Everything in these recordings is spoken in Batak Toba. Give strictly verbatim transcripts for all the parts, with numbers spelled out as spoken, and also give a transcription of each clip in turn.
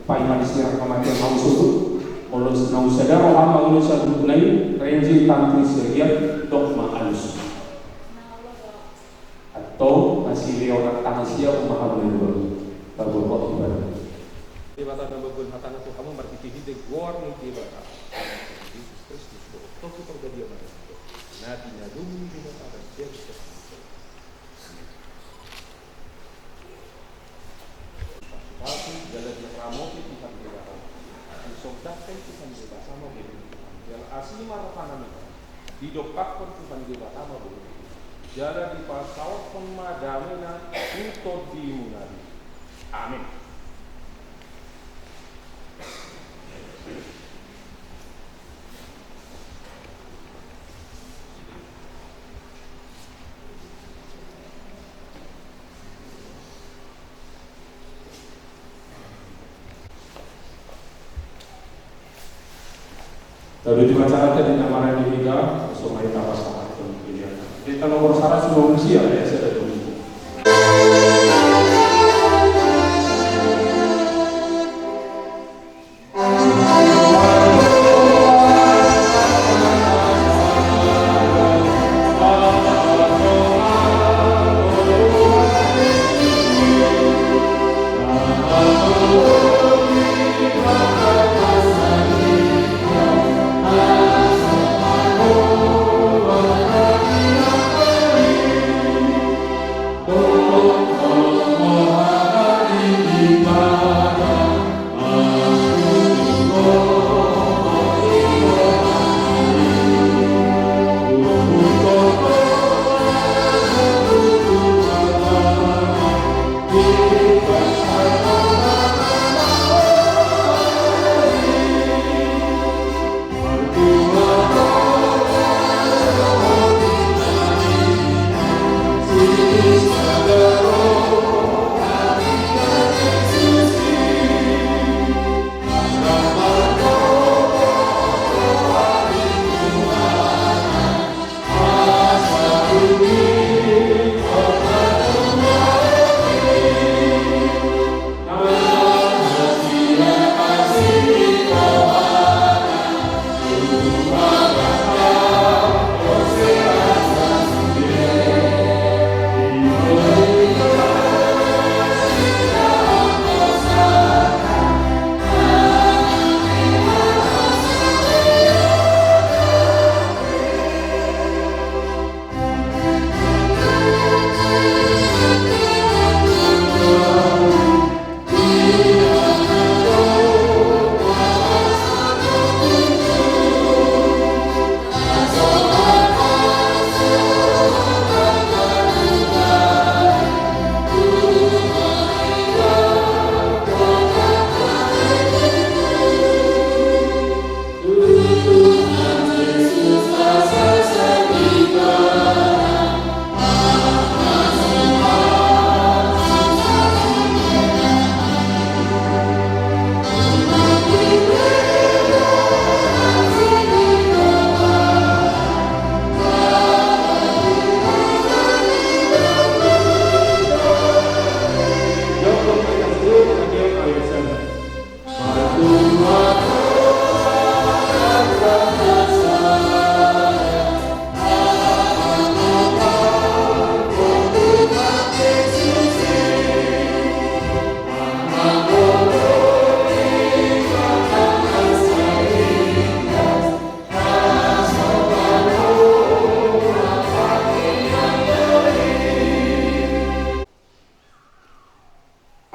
Paima disirang hamatean hamu sogot, molo naung sada roham mangolu saluhutna i, renje tantu siagian, dok ma alus. Antong, na silehon tangan sian hamu na dua. Paboa ho ibana. Debata na mamboan hatana tu hamu marhitehite goar ni Debata, Jesus Kristus, dohot Tondi Parbadia ma. Na pinadum ni Debata dan jadi. Pasu-pasu jala diramoti Tuhan Debata. Disondangkon Tuhan Debata ma boru. Jala asi ma rohana, didompakkon Tuhan Debata ma boru. Jala dipasaorhon ma damena tu tondimuna. Amin. Taruhon ma acara tadi na marani hita, songon i tapasahat tu hita. Di nomor saratus dua puluh sia, ya, saya ada.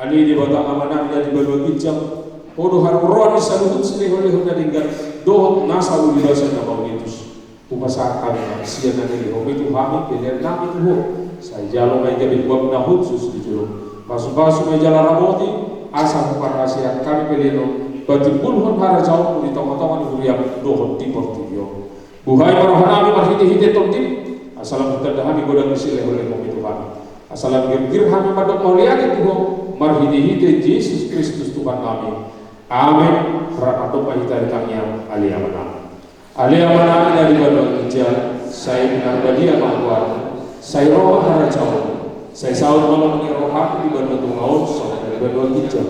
Ale Debata Amanami na di banua ginjang, Ho do haroroan ni saluhut silehon-lehon na denggan dohot nasa uli basa na mauliate. Hupasahat hami ma sian na nilehonMi tu hami peleannami tu Ho. Sai jalo ma i gabe uap na hushus di jolom. Pasu-pasu ma i jala ramoti, asa huparhaseat hami peleanMu patimbulhon harajaonMu di tonga-tonga ni huriaM dohot di portibi on. Buhai ma rohanami marhite-hite TondiM, asa lam hutanda hami godang ni silehon-lehonMi tu hami. Asa lam girgir hami mandok mauliate tu Ho marhite-hite Jesus Kristus Tuhannami. Amen. Rap mandok ma hita di tangiang. Ale Amanami. Ale Amanami na di banua ginjang, sai pinarbadia ma goarMu, sai ro ma harajaonMu, sai saut ma lomo ni rohaM di banua tonga on songon na di banua ginjang.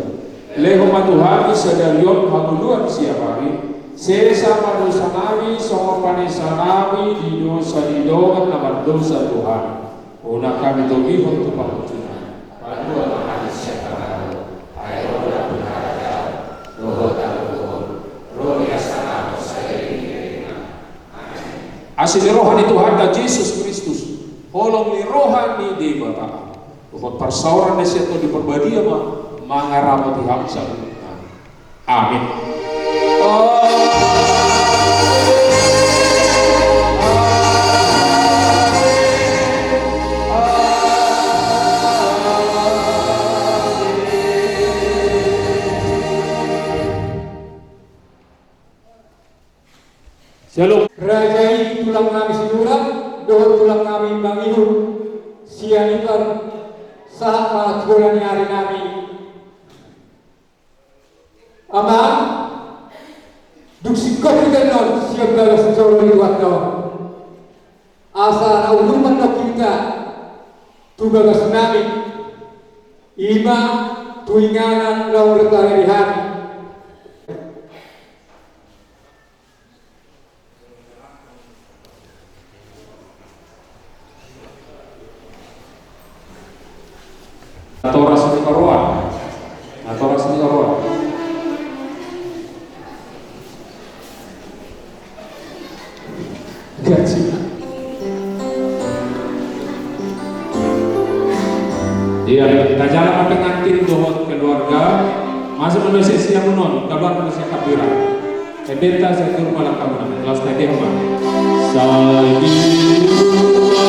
Lehon ma tu hami sadari on hangoluan siapari, sesa ma dosanami songon panesanami di dosa ni dongan na mardosa tu hami. Unang hami togihon tu pangunjunan. Palua ma hami sian pangago, ai Ho do nampuna harajaon, dohot hagogoon, ro ni hasangapon sadari on. Amen. Asi ni roha ni Tuhanta Jesus Kristus, holong ni roha ni Debata, dohot parsaoran ni Tondi Parbadia ma mangaramoti hamu saluhutna. Amin. Shalom. Raja i tulang nami Sinurat, dohot tulang nami Mangihut, sian Ipan, sahat ma tu bona ni ari nami. Amang, dung singkop hita annon sian bagas joro ni Tuhanta on, asa na udur ma annon hita tu bagas nami, i ma tu inganan naung martanda di hami. Natoras ni oroan. Natoras ni oroan. Gaji. Iya, tajalang ma pengantin dohot keluarga. Masuk Indonesia siang non, kabar Indonesia kapiran. Ebeta saya turun malam kamu nanti kelas tadi apa? Saya di rumah.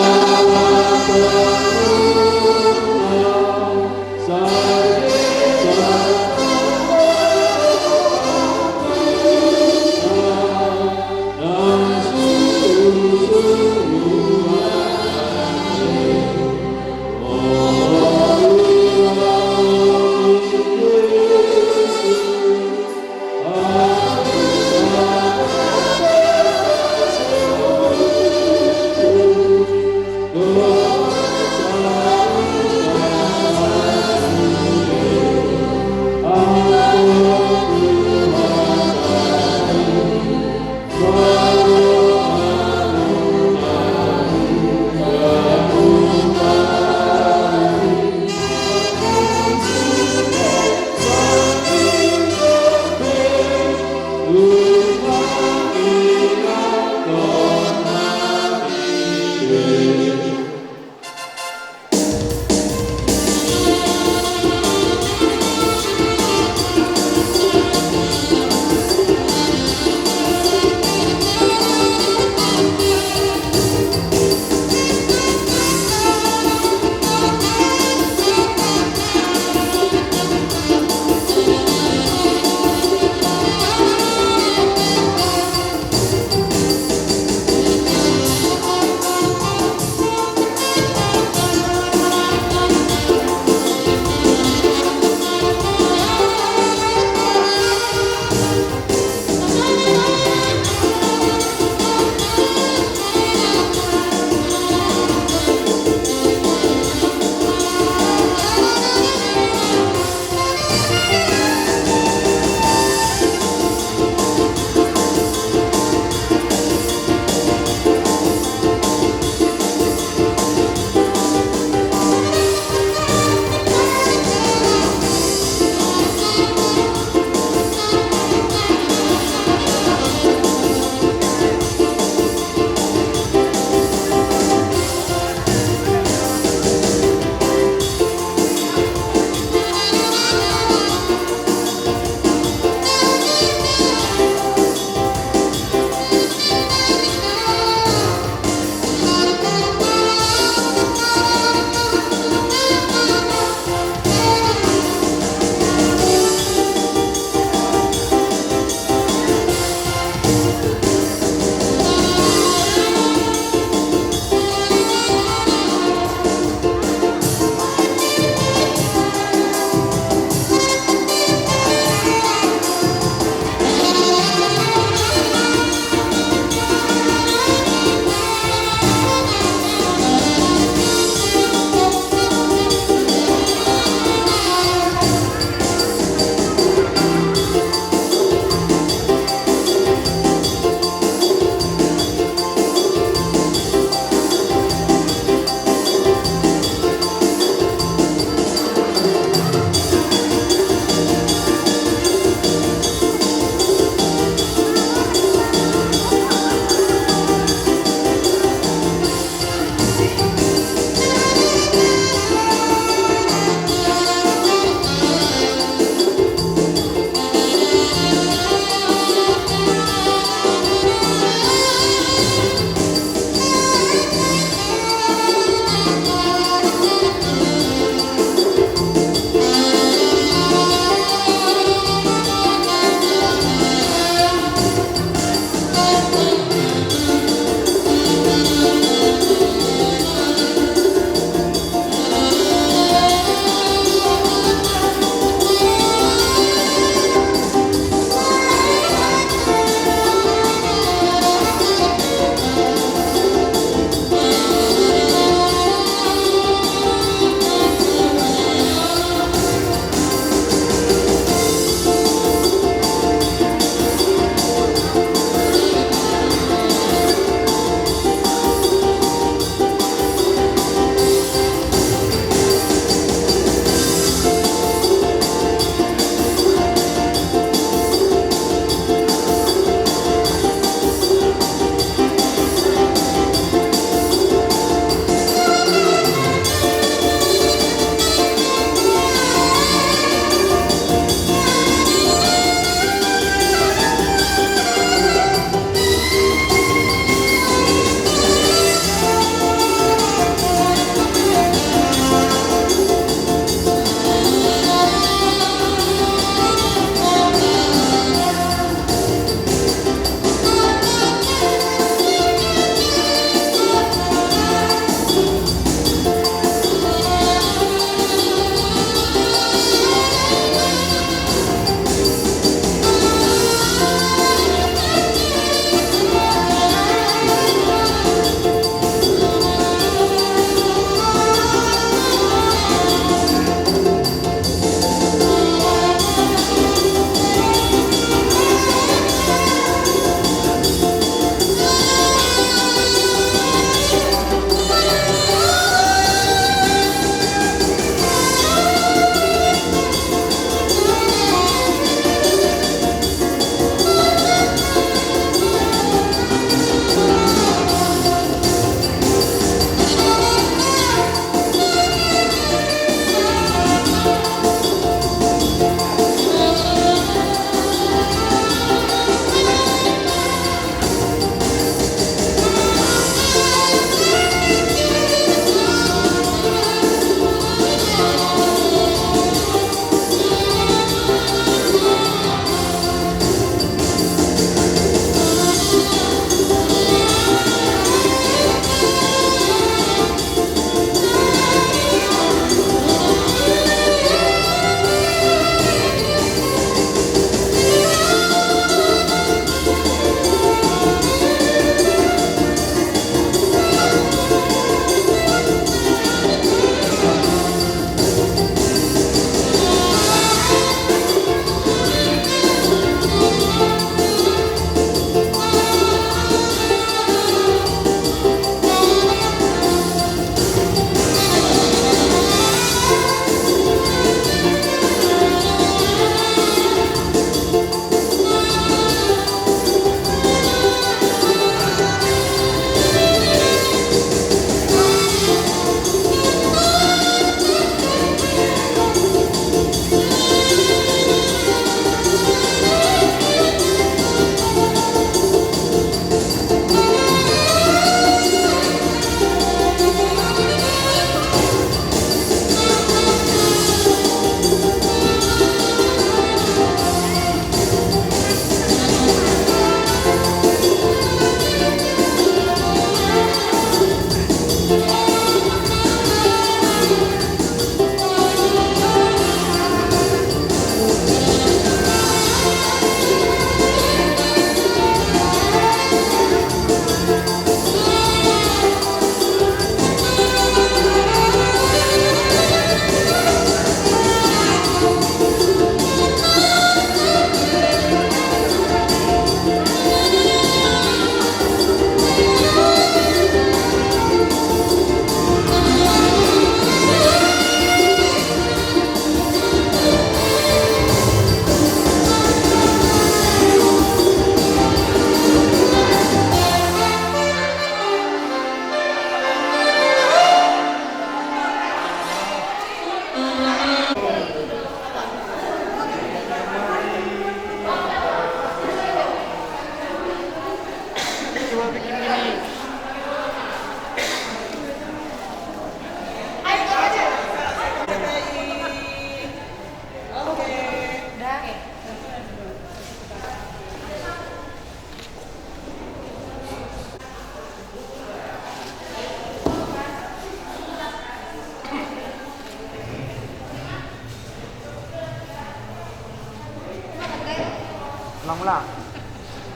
Ulang, ulang.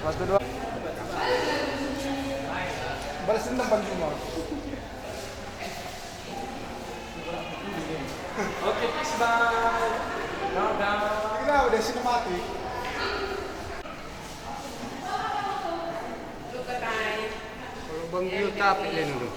Satu, dua. Balas dendam, Bang Juma. Oke, peace, bye. Dadah. Ini udah sinematik. Kalau Bang Gio capek, Lendo.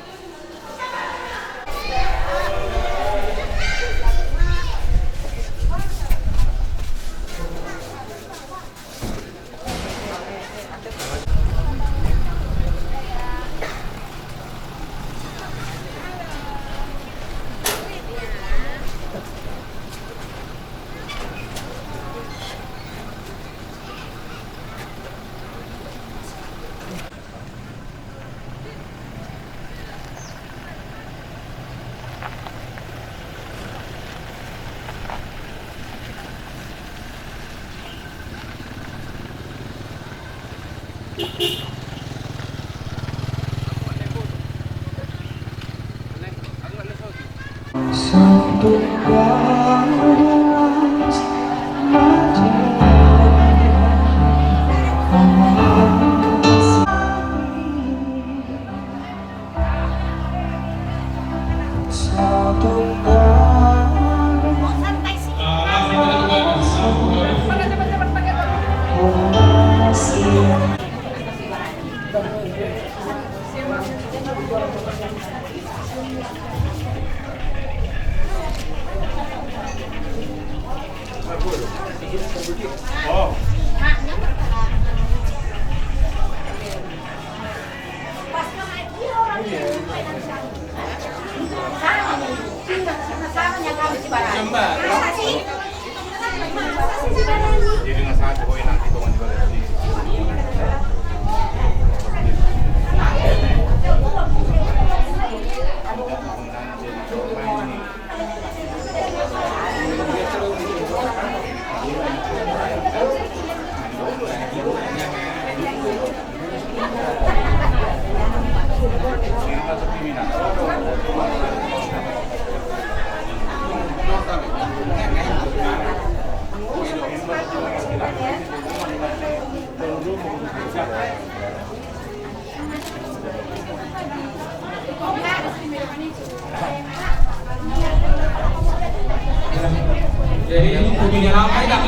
Jadi, ini kopinya apa, ya?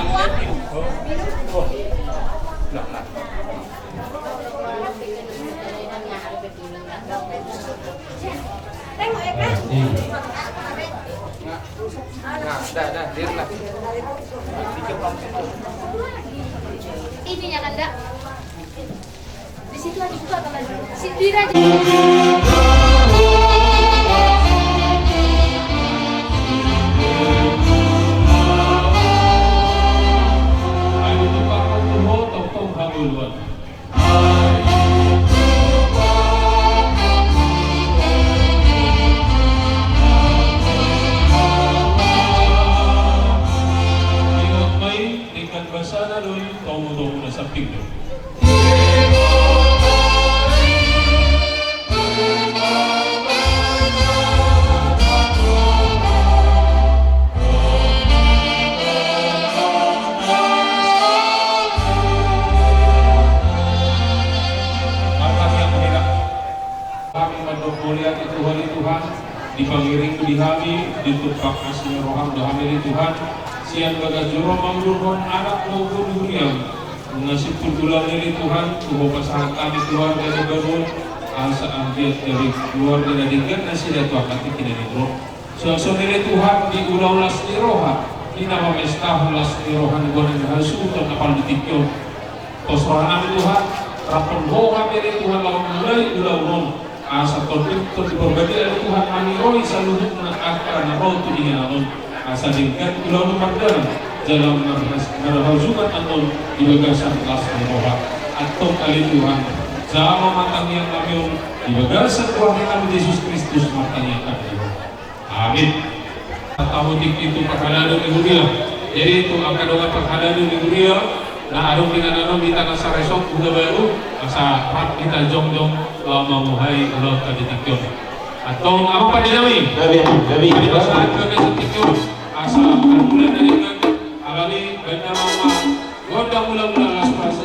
Nah, nah. Nah, dah, dah, biarlah. Ininya kan, dah. Di situ aja buka, Bang. Sini aja. Ayo, buka, buka, buka, buka, buka. Ingot ma i, denggan basana do i, togutogu na samping do. Hami mandok mauliate tu Ho ale Tuhan, dipangiring Ho di hami, ditumpak asi ni roham do hami ale Tuhan, sian bagas joro mangudurhon anak maupun huriam, nunga simpul ulaon i ale Tuhan, tu Ho pasahat hami keluarga na baru on, asa anggiat gabe keluarga na denggan nasida tu angka tingki na nian ro. Suang songon i ale Tuhan, di ulaon las ni roha ni na mamestahon las ni roha ni bona ni hasuhuton na palu di tingki on. Pos roha nami Tuhan, raphon Ho hami ale Tuhan laho mamulai ulaon on, asa tondingkon di Porbadia ale Tuhan maniroi saluhutna angka na ro tu inganan on, asa denggan ulaon on mardalan jala marhas-, marhasungan annon di bagasan las ni roha. Antong ale Tuhan, jalo ma tangiang nami on di bagasan goar ni Tuhan nami Jesus Kristus martangiang hami. Amin. Tahu tingki tu parhalado ni huria. Jadi tu angka dongan parhalado ni huria na adong di inganan on di Tanah Saresok Huta Baru, asa rap hita jongjong laho mamuhai ulaonta di tingki on. Antong amang pande nami. Gabe, gabe. Jadi pasahat gabe di tingki on. Asa parmula na denggan, alani baen na ma gondang mula-mula las pas.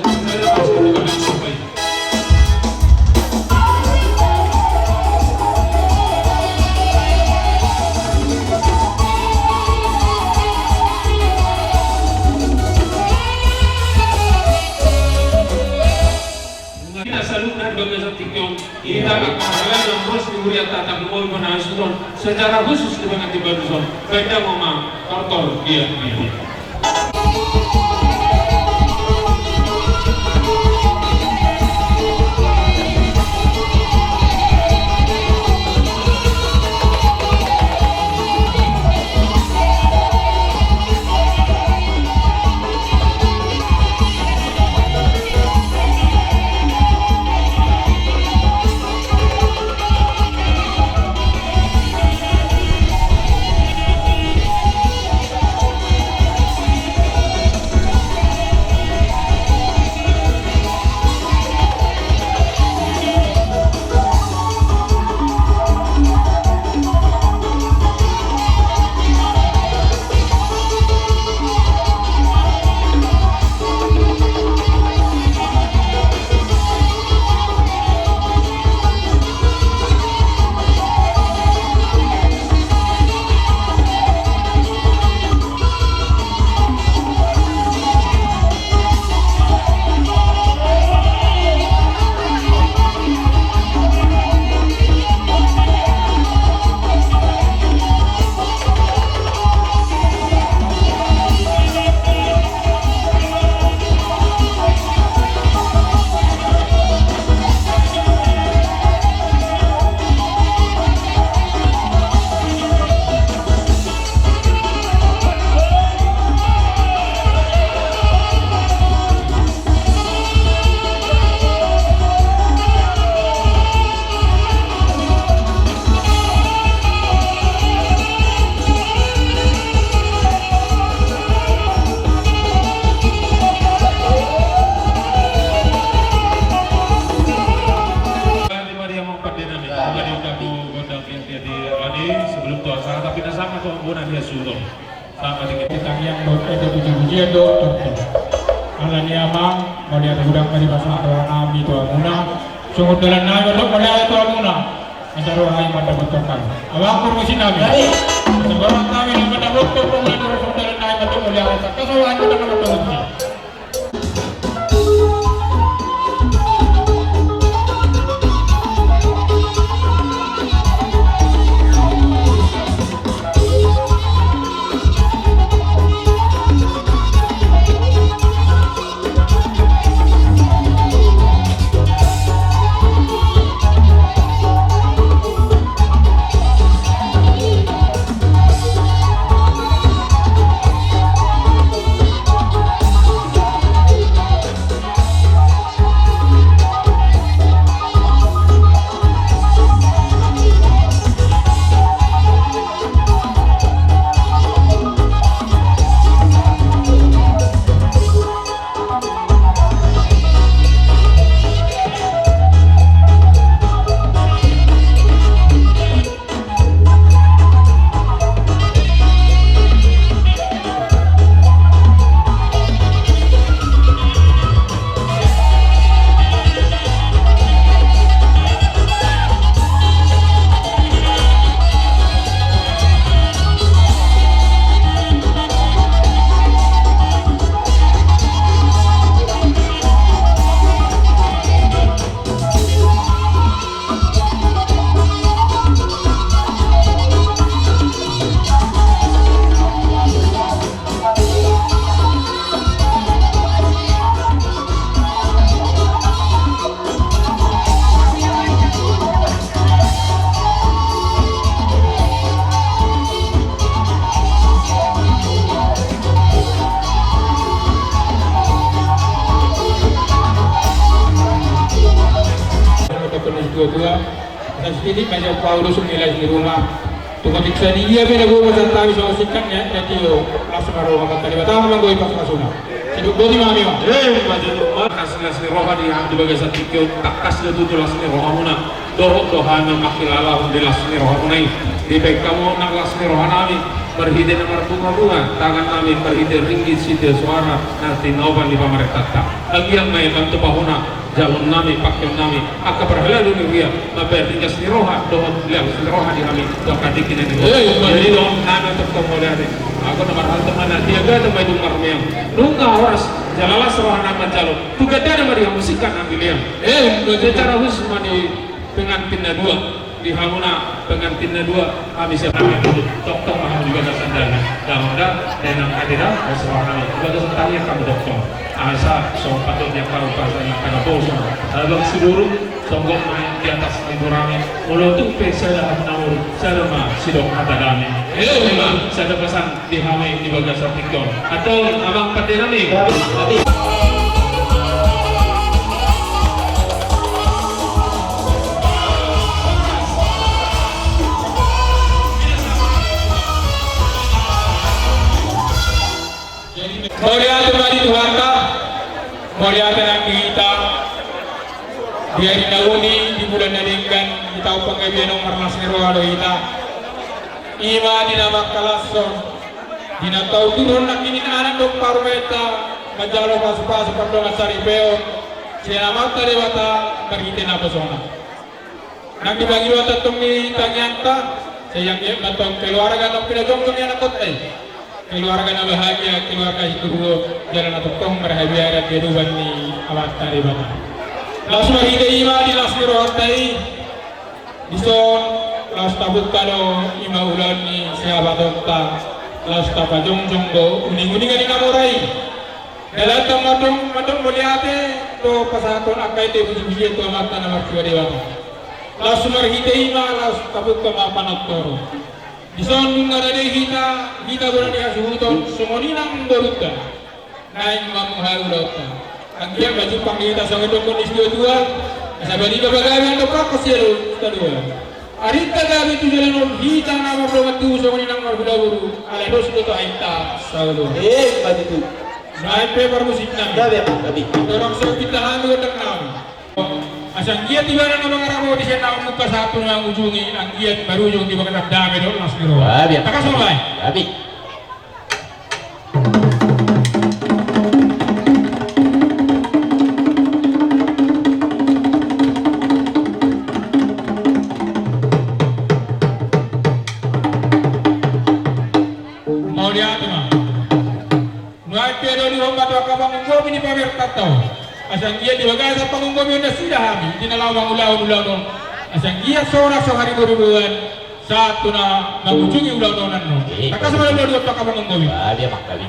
Hita angka parhalado, ros ni huria Batak, lumobi ma na hasuhuton secara khusus di bagas ni baduson. Baen damang ma tortor, giat, giat. Jadi, sebelum tu acara, tapi na sanga tu bona dia suruh. Sama dengan di tangiang dohot ende puji-pujian dohot tortor. Alani i amang, mauliate godang ma di pasahat roha nami tu hamuna. Songon dalan nami mandok mauliate tu hamuna. Asa roha i mandapot tortor. Amang, pur musik nami. Asa roha nami na mandapot tortor, songon dalan nami mandok mauliate. Asa roha i mandapot tortor. Tua-tua. Asa sititik ma jala paulus ni las ni roha. Tu otik sadia pe na gogo pasahat hami songon singkat ni adat, tio las ma roha, mangkali batang manggohi pasupasuna. Sidok boti ma hami ma. Eh, maju tu ma. Tangkas las ni roha di hami di bagasan tingki on, tangkas do tutu las ni rohamuna. Dohot do hami mangkilalahon di las ni rohamuna i. Dibaen hamu nang las ni roha nami marhite na marbunga-bunga tangan nami, marhite ringgit sitio soara na tinopa ni pamarentanta. Anggiat ma i mantupa hona jaloon nami, pakeon nami, angka parhalado ni huria, mambaen ringgas ni roha dohot las ni roha di hami tu angka tingki na di. Eh, jadi dohot nami tongtong mauliate. Ago na marhalto ma na di agama, dung marmeam, nunga horas jala las roha nami manjalo, tu gandana ma di hamu singkat nang di lean. Eh, secara khusus ma di Pengantin na dua, di hamuna pengantin na dua, hami siap hami dulu. Tongtong ma hamu di bagasan dana. Damang da, dainang ate da, asa hami di bagasan tangiang hamu tongtong. Asa so patut dia kau pasal na kada bosong. Abang siduru, songgop ma di atas ni burame. Molo tung pe sada hata na muruk, sada ma sidok hata dame. Eh, memang. Sada pasan di hami di bagasan tingki on. Antong, amang pande nami. Mauliate ma di Tuhanta, mauliate nang di hita. Di ari na uli, di bulan na denggan, di taon panggabean on marlas ni roha do hita. I ma di na mangkalashon, di na tau turun nangkining anak dohot parumaenta, manjalo pasupasu pardongan saripeon sian Amanta Debata marhite naposona. Nang di pangidoan tongtong ni tangiangta, sai anggiat ma tong keluarga na pinajongjong ni anakhonta i. Keluarga na bahagia, keluarga sitiruon, jala na tongtong marhabiaran di adopan ni Amanta Debata. Laos marhite i ma di las ni rohanta i, dison laos tabuka do i ma ulaon ni sihabatonta, laos tapajongjong do uninguningan ni na mora i. Dalanta mandok, mandok mauliate do pasahathon angka ende pujipujian tu Amanta na martua Debata. Laos marhite i ma laos tabuka ma panontoron. Dison nunga rade hita, hita bona ni hasuhuton, songon i nang borunta. Naeng mamuhai ulaonta. Anggiat ma jumpang di hita songon didok ni situatua. Asa baliba pagabe andok rangkos sialuhon sitadoan. Arinta gabe tu joloan on hita na mardongan tubu songon i nang marhulahula. Alai dos do tu hita saoloan. Eh, bagi tu. Naeng pe parmusik nami. Gabe, gabe. Dorang so pinta hami gondang nami. Asa anggiat ibana na mangarabo di sian na mamungka sahat tu na mangujungi, anggiat marujung di bagasan dame dohot las ni roha. Gabe. Tangkas ma baen. Gabe. Mauliate ma. Nuaeng pe dolihon ma tu angka pangonggomi ni pamertanta on. Asa anggiat di bagasan pangonggomi on nasida hami, di na laho mangulahon ulaon on. Asa anggiat so ra so hariboriboan, sahat tu na mangujungi ulaon on annon. Tangkas ma ulaon on tu angka pangonggomi. Badia mangkabi.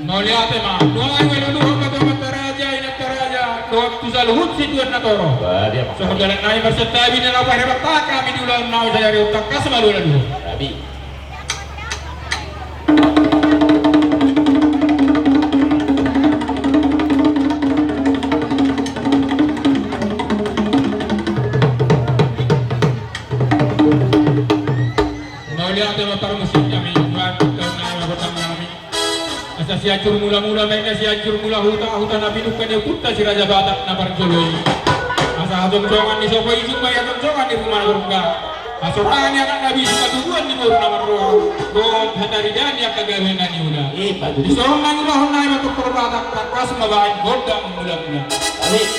Mauliate ma. Nuaeng ma dolihon ma tu amanta raja, inanta raja, dohot tu saluhut situan na torop. Badia ma. Songon dalan nami marsantabi na laho paherebanta hami di ulaon nami sadari on, tangkas ma dolihon. Gabe. Mauliate ma parmusik nami, nuaeng ma gondang nami. Asa Sianjur Mulamula ma inna Sianjur Mulahuta, huta na pinungka ni ompunta Si Raja Batak na parjolo i. Asa hajongjongan ni sopo i, jumpa i hajongjongan ni ruma na rongga. Hasorangan ni anak na bisi, hatubuan ni boru na marroha, dohot hataridaan ni angka gabe na niula. Eh, bagus. Dison nang ulahon nai ma tu parbatak, tangkas ma baen gondang mulamula. Amin.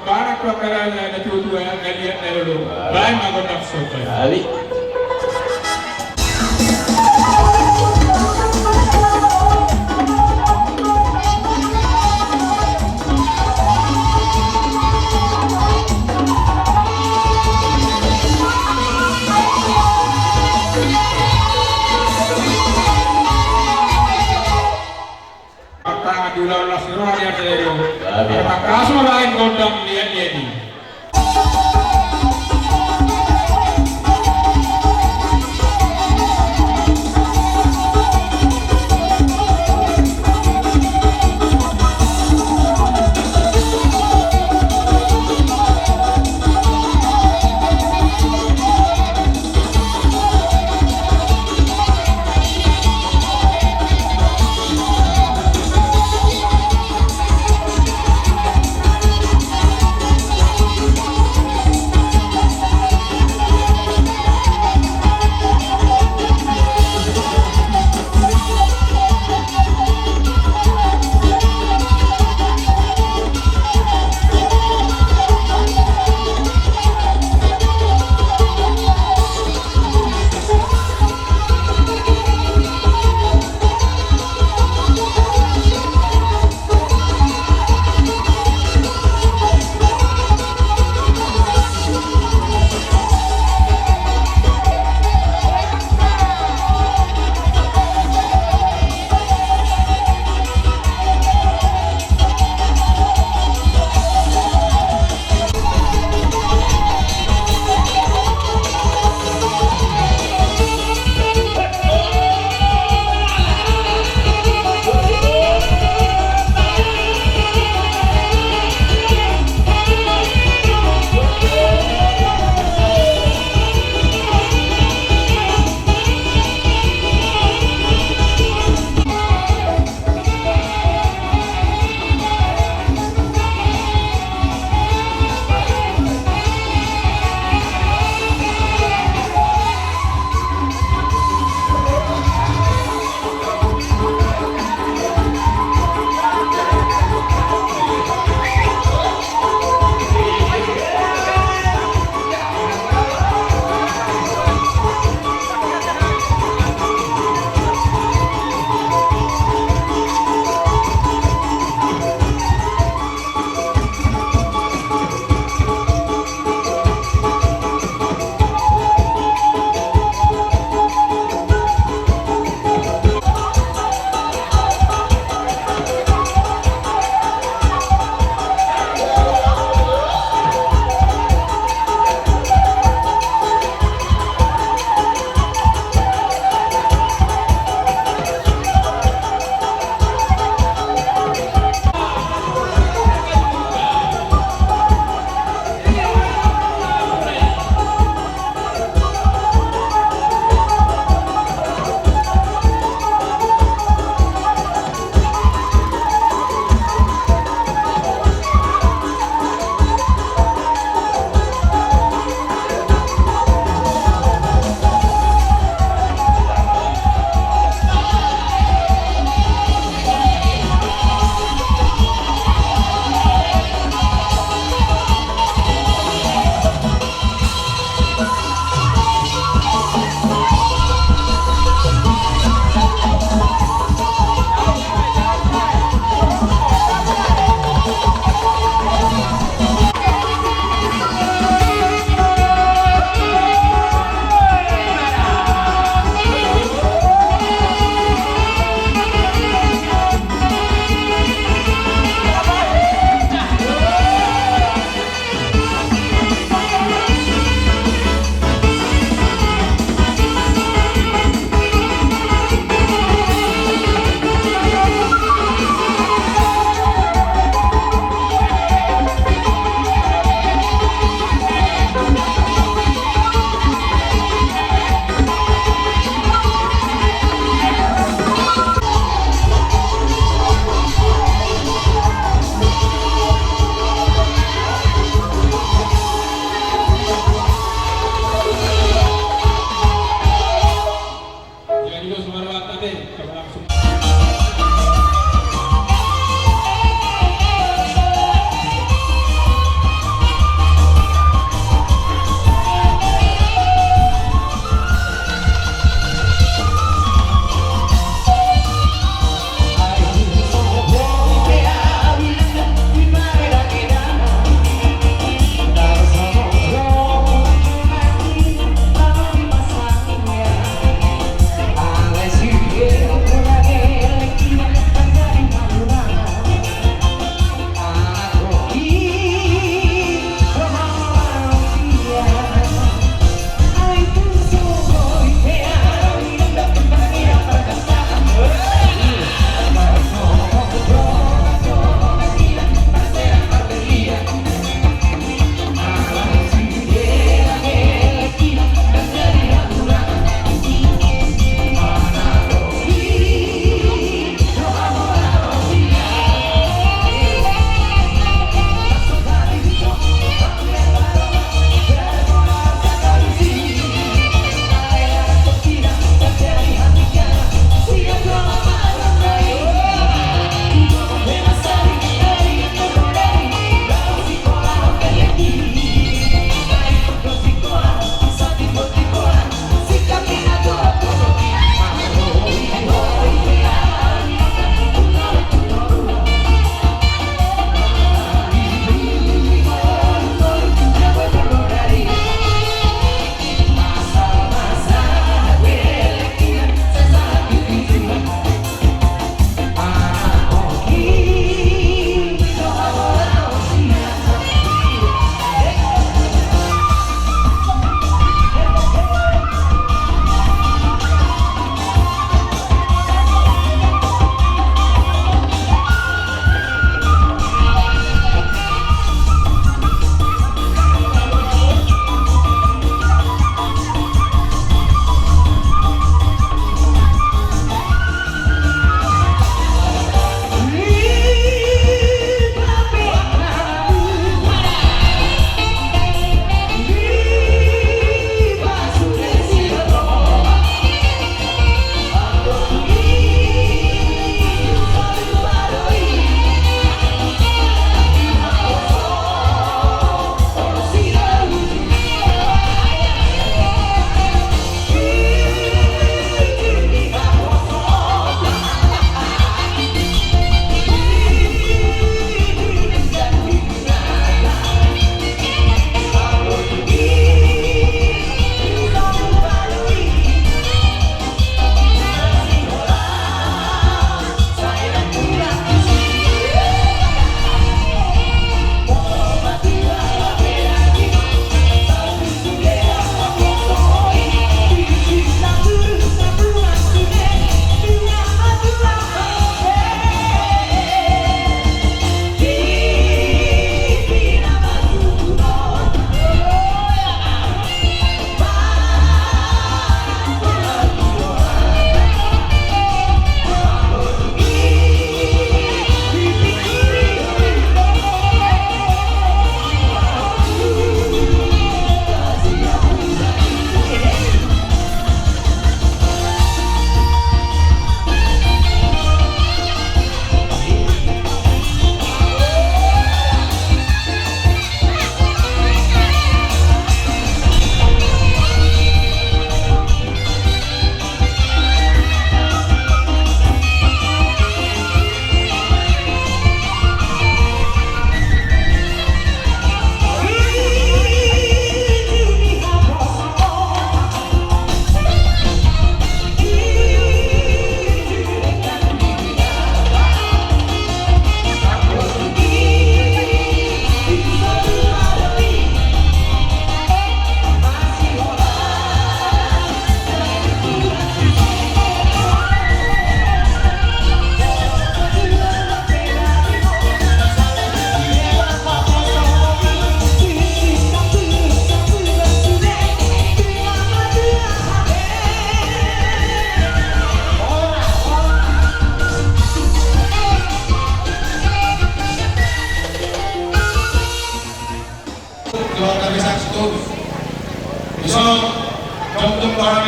Barak tu angka raja na tuatua, na liat na lolo. Baen ma gondang sobat. Kali. Tantangan di ulaon las ni roha di ate daion. Tangkas ma baen gondang liat-liat i.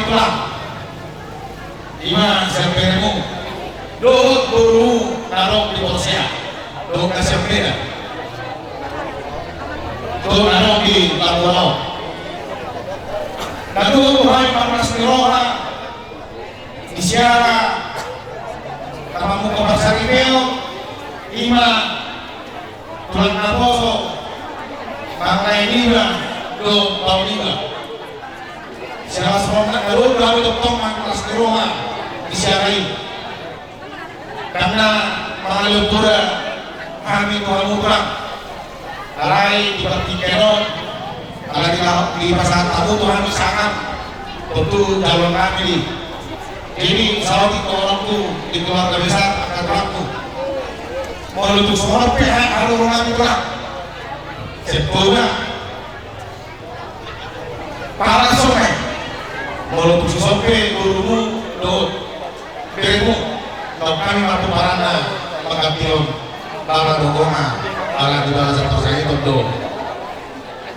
Tulang, ima sian beremu dohot borumu na adong di Porsea dohot na sian Medan dohot na adong di Labuan on. Na dua tu hami marlas ni roha di siala na mambuka parsaripeon, ima tulang naposo, mangalai niba dohot bao niba. Siala songon na dua tu hami tongtong marlas ni roha di siala i. Karna mangalehon poda hami tu hamu tulang. Alai di partingkian on, ala di, dipasahat hamu tu hami sangap, tontu jaloon nami do i. Jadi saotik do dohononku di keluarga besar angka tulangku. Molo tung songon on pe haroronami tulang, sempurna. Pala songon i, molo tung songon pe borumu dohot beremu, nunga hami marpomparanna mangganti on, bala do ho ma, ala di bagasan parsaripeon do,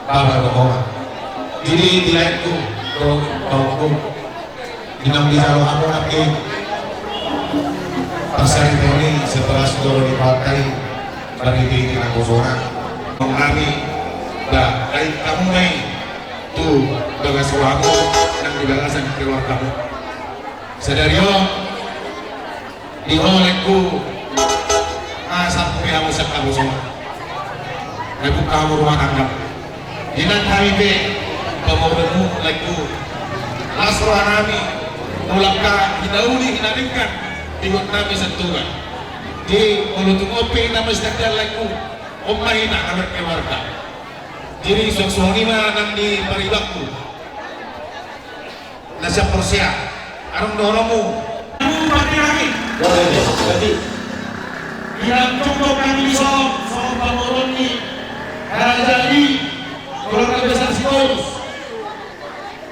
bala do ho ma. Jadi di laengku dohot baoku, di naung dijalo hamu nangkin parsaripeon i, sebelas jolo di partai, marhitehite nangkosona. Nang hami, ba, ai hamu ma i tu bagas rohamu, nang di bagasan keluargamu. Sadari on, di ho laengku, nga sampung be hamu sian haposoan. Nga buka hamu rumah tangga. Inang hami pe, pamoruonmu laengku. Las rohanami, molo angka hinauli hinadenggan, ihuthonnami sian Tuhan. Jadi molo tung on pe inang masitandaan laengku, on ma inang na berkeluarga. Jadi suang-suang i ma nang di paribanku na sian Porsea, adong dohononmu. Hamu pande nami. Inang tongtong nami dison, songon pamoruon ni raja i, keluarga besar Sitorus.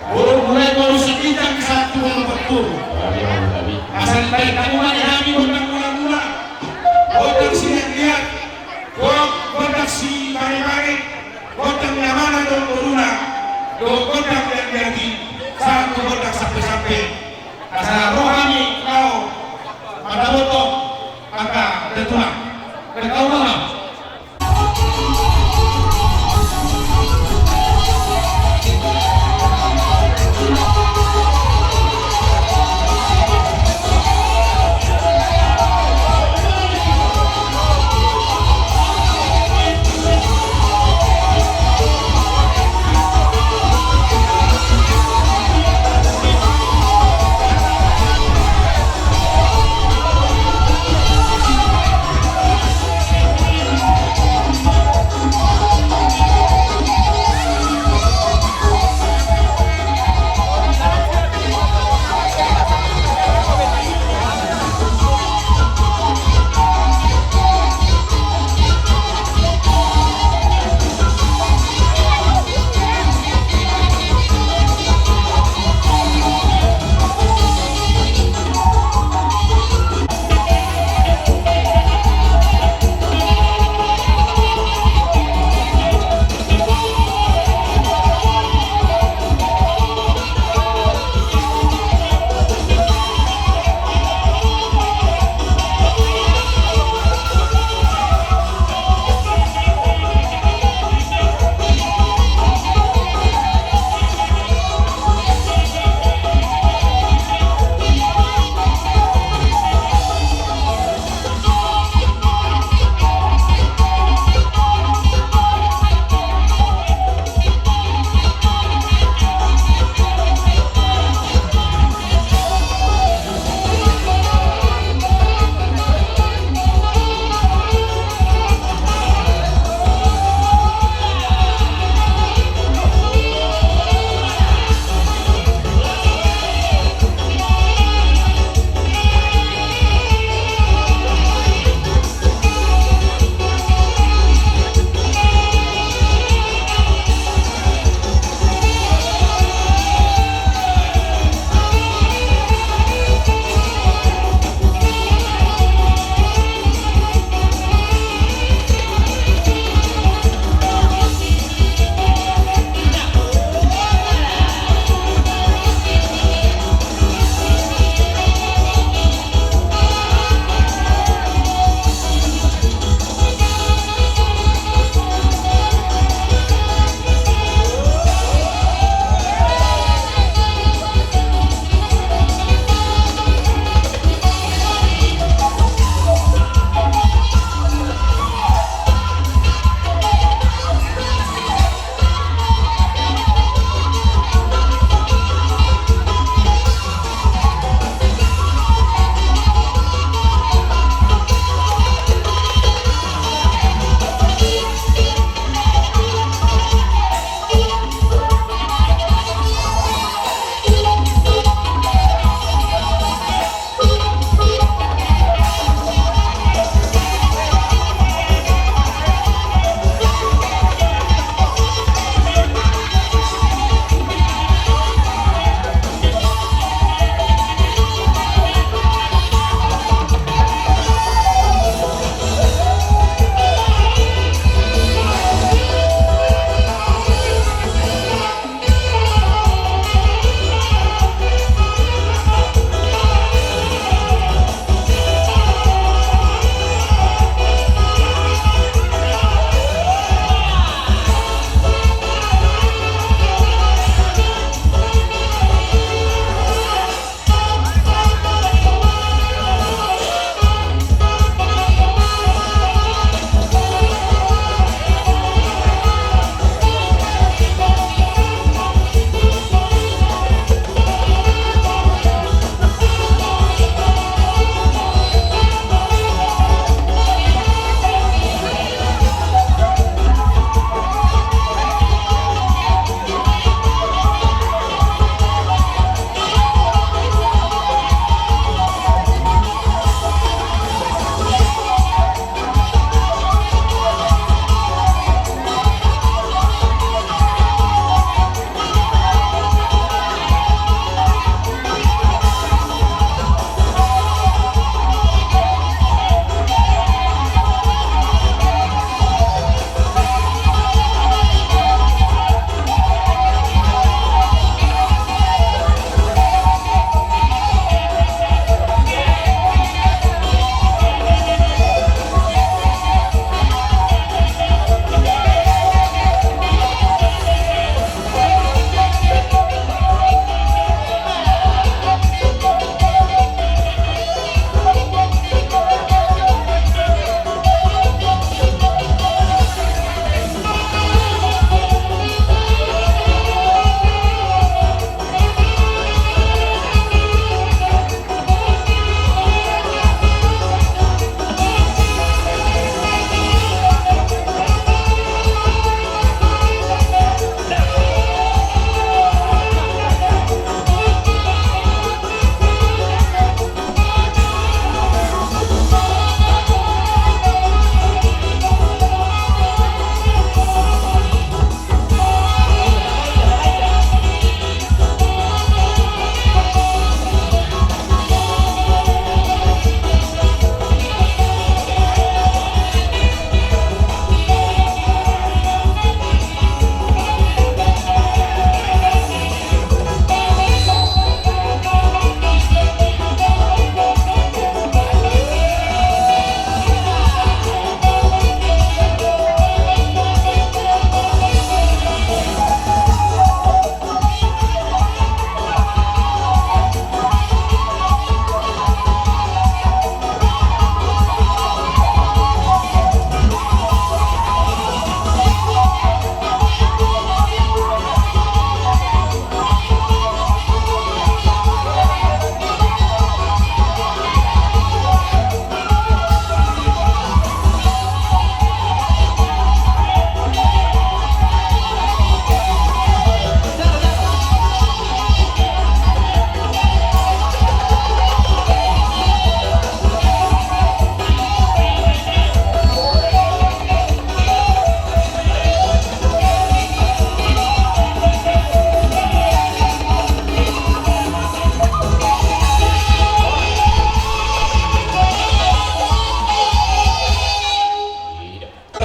Boru mulai boru saginjang sahat tu boru parpuru. Asa dibahen hamu ma di hami gondang mula-mula, gondang siliat-liat, gondang simange-mange, gondang ni amana dohot boruna, dohot gondang ni anggi-anggi, sahat tu gondang sampe-sampe. Asa ro hami laho mandapothon angka datulang. Dengka ulang.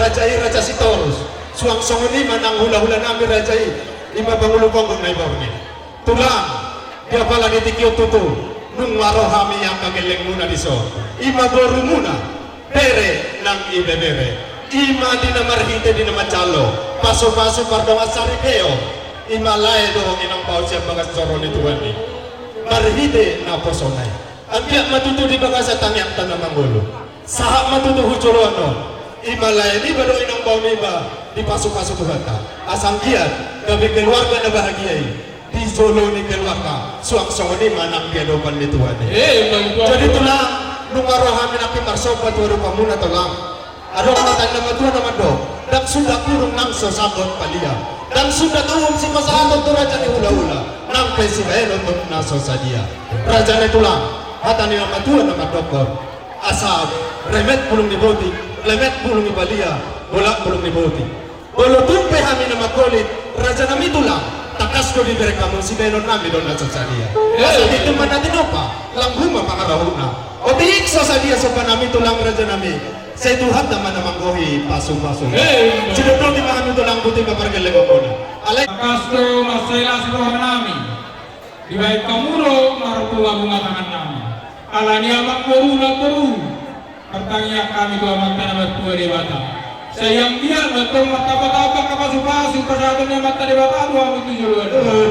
Raja i Raja Sitorus, suang songon i ma nang hulahula nami raja i, i ma pangulu ponggung na i borngin. Tulang, di apala di tingki on tutu, nunga ro hami angka gellengmuna dison, i ma borumuna, bere nang ibebere, i ma di na marhite di na manjalo pasupasu pardongan saripeon, i ma lae do inang bao sian bagas joro ni Tuhan i. Marhite naposona i, anggiat ma tutu di bagasan tangiangta na mangolu, sahat ma tutu tu joloan on, i ma lae niba do inang bao niba dipasupasu Tuhanta, asa anggiat gabe keluarga na bahagia i di jolo ni keluarga, suang songon i ma nang di adopan ni Tuhan i. Jadi tulang, nunga ro hami nangkin marsomba tu adopamuna tulang. Adong hata ni na matua na mandok, ndang sundat hurung nang so sagot palia, ndang sundat uhum sipasahaton tu raja ni hulahula, nang pe sibahenon na so sadia. Raja ni tulang, hata ni na matua na mandokkon, asa remet bulung ni boti, lemet bulung ni palia, bolak bulung ni boti. Molo tung pe hami na manggolit, raja nami tulang, tangkas do dibereng hamu sibahenon nami do na so sadia. Asa tintin ma na tinompa, lam huma pangarahutna. Otik so sadia somba nami tulang raja nami, sai Tuhanta ma na manggohi pasupasu. Sidondoli ma hami tulang, botima pargellengonmuna. Alai tangkas do mansai las roha nami, dibahen hamu do marbunga-bunga tangan nami. Alani amangboru na boru, martangiang hami tu Amanta na martua Debata, sai anggiat ma tong martamba-tamba angka pasupasu pasahaton ni Amanta Debata tu hamu tu joloan on.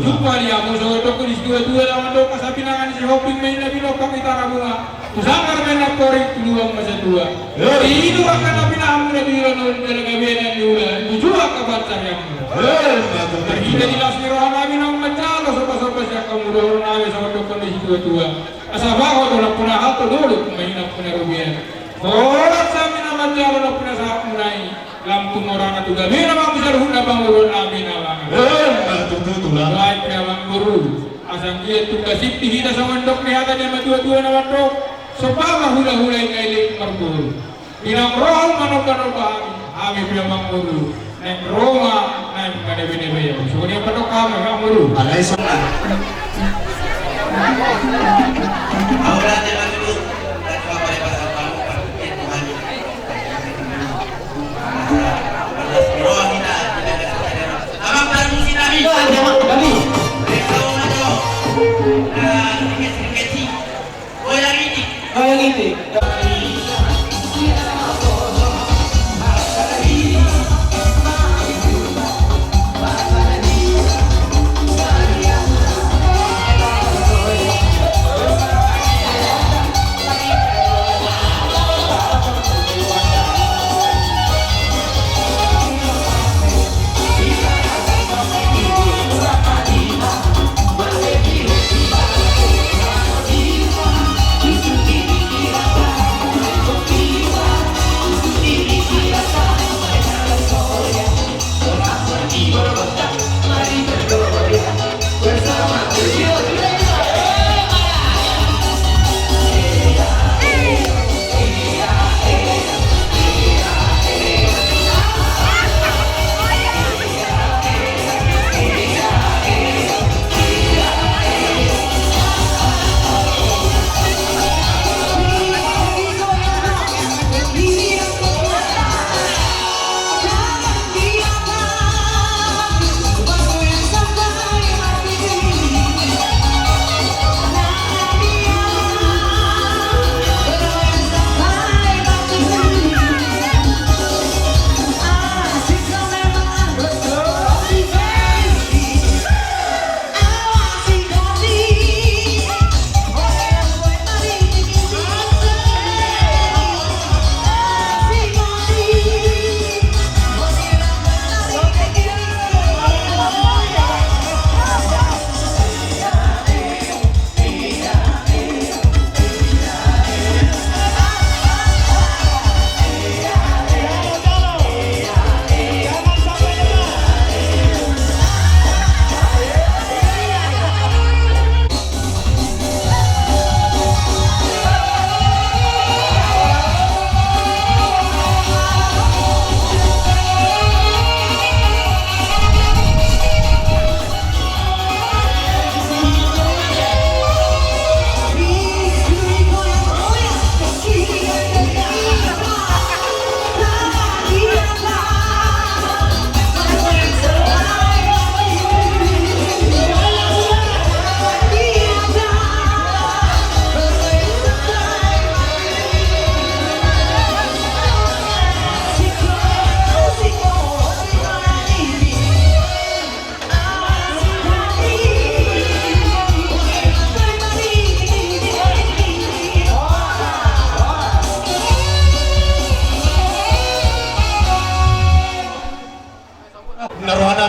Jumpa di hamu songon dok ni situa-tua na mandok, asa pinangan ni Sihombing ma inna pinompar ni Tarabunga, tu sanggar ma inna porik, tu luang ma satua. Diinum angka na pinahanmuna tu joloan on, jala gabe na niula, tujuh angka pansarianmuna. Marhite di las ni roha nami naung manjalo somba-somba sian hamu dohonon nami songon dok ni situa-tua, asa bagot do nampuna halto, dolok ma inna nampuna robean. Horas hami na manjalo nampuna sahatmuna i, lam tumorang tu gabe na mangusar huna pangoluan nami na mangan. Baik pe amangboru, asa anggiat tung gasip di hita songon dok ni hata ni matua-tua na mandok, somba ma hula-hula i na elek marboru. Di naung ro hamu manomba-nomba hami, hami pe amangboru, naeng ro ma naeng manebe-nebe hamu. Songon i ma mandok hami amangboru. Alai songon i.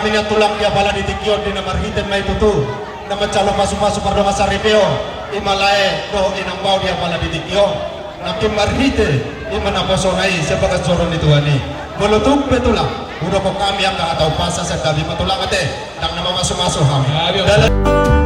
Hami na tulang di apala di tingki on, di na marhite ma i tutu na manjalo pasupasu pardongan saripeon, i ma lae dohot inang bao di apala di tingki on. Nangkin marhite i ma naposona i sian bagas joro ni Tuhan i. Molo tung pe tulang, hudok hami angka hata umpasa sian hami ma tulang ate, ndang na mamasumasu hami. Dalan